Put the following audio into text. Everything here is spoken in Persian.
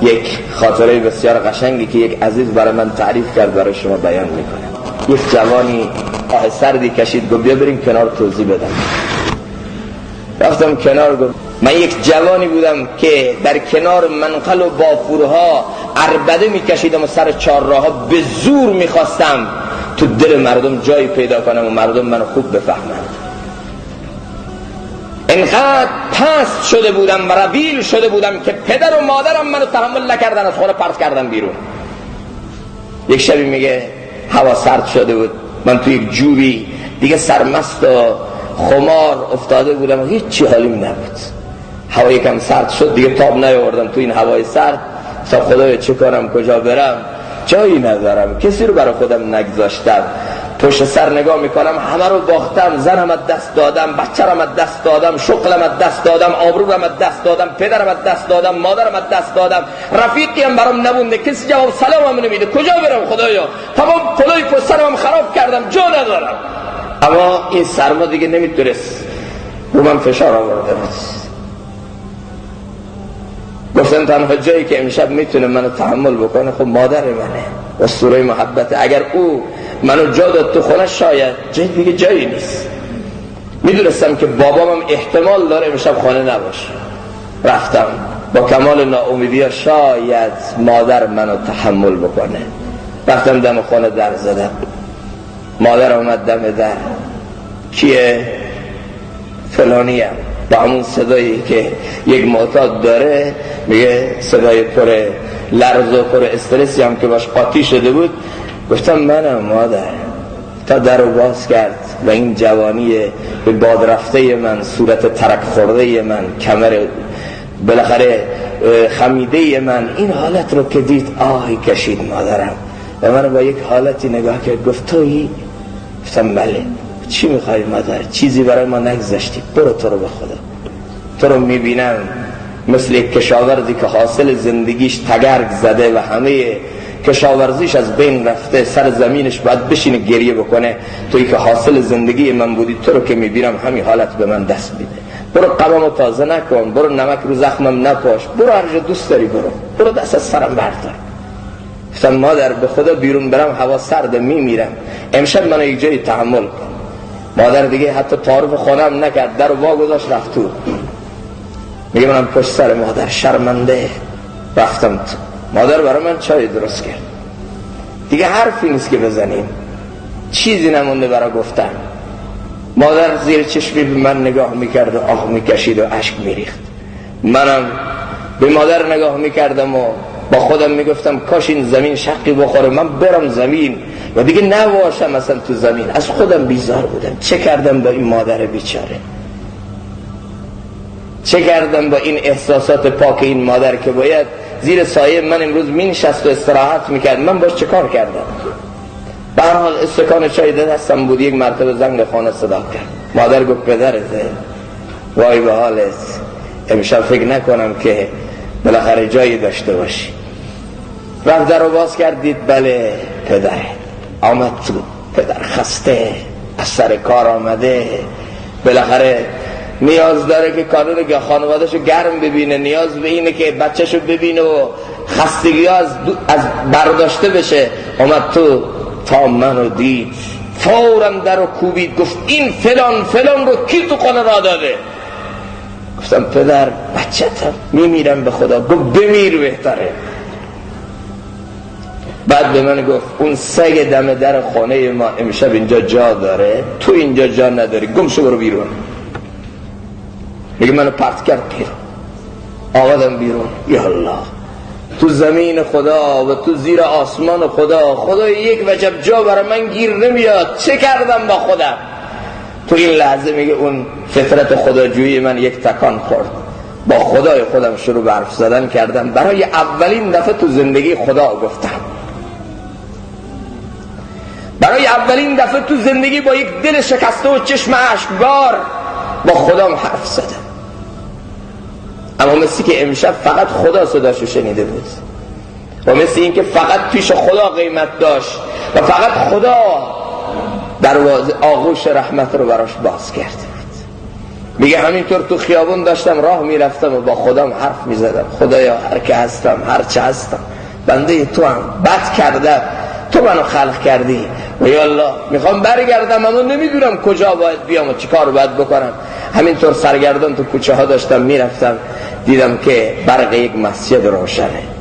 یک خاطره بسیار قشنگی که یک عزیز برای من تعریف کرد برای شما بیان میکنم. یک جوانی آه سردی کشید، گفت بیا بریم کنار توضیح بدم. رفتم کنار، گفت من یک جوانی بودم که در کنار منقل و بافورها عربده میکشیدم و سر چهارراه‌ها به زور میخواستم تو دل مردم جایی پیدا کنم و مردم منو خوب بفهمند. انقدر پست شده بودم و ربیل شده بودم که پدر و مادرم منو تحمل نکردن، از خونه پرت کردن بیرون. یک شبی میگه هوا سرد شده بود، من تو یک جوبی دیگه سرمست و خمار افتاده بودم و هیچی حالیم نبود. هوا یکم سرد شد دیگه، تاب نیاوردم تو این هوای سرد. تا خدایا چه کنم، کجا برم، جایی ندارم، کسی رو برای خودم نگذاشتم. پشت سر نگاه میکنم همه رو باختم، زنم از دست دادم، بچه‌رم از دست دادم، شغلم از دست دادم، آبروم از دست دادم، پدرم از دست دادم، مادرم از دست دادم، رفیقی هم برام نمونده، کسی جواب سلامم نمیده، کجا برم خدایا، تمام پلای پشت سرم خراب کردم، جا ندارم. اما این سرما دیگه نمیتونست، رو من فشار آورده بود. گفتم تنها جایی که امشب میتونه منو تحمل بکنه خب مادر منه، اسطوره محبته. اگر او منو جا داد تو خونه شاید جای دیگه جایی نیست. میدونستم که بابام هم احتمال داره امشب خانه نباشه. رفتم با کمال ناامیدی، شاید مادر منو تحمل بکنه. رفتم دم خانه در زدم، مادر آمد دم در. کیه؟ فلانیم. با همون صدایی که یک معتاد داره، میگه صدای پر لرز و پر استرسی هم که باش قاطی شده بود. گفتم منم مادر. تا در رو باز کرد و این جوانی به باد رفته من، صورت ترک خورده من، کمر بالاخره خمیده من، این حالت رو که دید آهی کشید مادرم و من با یک حالتی نگاه کرد، گفت تویی؟ گفتم بله. چی میخوای مادر؟ چیزی برای ما نگذاشتی، برو تو رو به خدا. تو رو میبینم مثل یک کشاورزی که حاصل زندگیش تگرگ زده و همه کشاورزیش از بین رفته، سر زمینش باید بشینه گریه بکنه. تویی که حاصل زندگی من بودی، تو رو که میبینم همین حالت به من دست میده. برو قبامو تازه نکن، برو نمک رو زخمم نپاش، برو هر جا دوست داری برو، برو دست از سرم بردار. گفتم مادر به خدا بیرون برم هوا سرده میمیرم، امشب منو یک جایی تحمل کن. مادر دیگه حتی تعارف خانم نکرد، در وا گذاشت رفت تو. میگه منم پشت سر مادر شرمنده رفتم تو. مادر برای من چای درست کرد. دیگه حرفی نیست که بزنیم، چیزی نمونده برای گفتن. مادر زیر چشمی به من نگاه میکرد و آه میکشید و اشک میریخت. منم به مادر نگاه میکردم و با خودم میگفتم کاش این زمین شقی بخوره، من برم زمین و دیگه نباشم اصلا تو زمین. از خودم بیزار بودم. چه کردم با این مادر بیچاره، چه کردم با این احساسات پاک این مادر که باید زیر سایه من امروز مینشست و استراحت میکرد. من باش چه کار کردم؟ به هر حال استکان چای دستم بود، یک مرتبه زنگ خانه صدا کرد. مادر گفت پدرته، وای به حالت، امشب فکر نکنم که بالاخره جایی داشته باشی. رفت در رو باز کرد، دید بله پدره. آمد تو. پدر خسته از سر کار آمده، بالاخره نیاز داره که کانون که خانوادهشو گرم ببینه، نیاز به اینه که بچهشو ببینه و خستگی ها از برداشته بشه. آمد تو، تا منو دید فورا در رو کوبید، گفت این فلان فلان رو کی تو خانه را داده؟ گفتم پدر بچه‌تم، میمیرم به خدا. گفت بمیر بهتره. بعد به من گفت اون سگ دم در خانه ما امشب اینجا جا داره، تو اینجا جا نداری، گم شو برو بیرون. میگه منو پرت کرد بیرون. آمدم بیرون، یا الله، تو زمین خدا و تو زیر آسمان خدا، خدا یک وجب جا برای من گیر نمیاد، چه کردم با خودم؟ تو این لحظه میگه اون فطرت خداجویی من یک تکان خورد. با خدای خودم شروع به حرف زدن کردم. برای اولین دفعه تو زندگی خدا گفتم. برای اولین دفعه تو زندگی با یک دل شکسته و چشم اشکبار با خدام حرف زدم. اما مثل که امشب فقط خدا صداشو شنیده بود و مثل این که فقط پیش خدا قیمت داشت و فقط خدا دروازه آغوش رحمت رو براش باز کرده بود. میگه همینطور تو خیابون داشتم راه میرفتم و با خودم حرف میزدم، خدایا هر که هستم، هر چه هستم، بنده تو هم، بد کرده، تو منو خلق کردی و یا الله میخوام برگردم اما نمیدونم کجا باید بیام و چیکار باید بکنم. همینطور سرگردان تو کوچه ها داشتم میرفتم، دیدم که برق یک مسجد روشنه.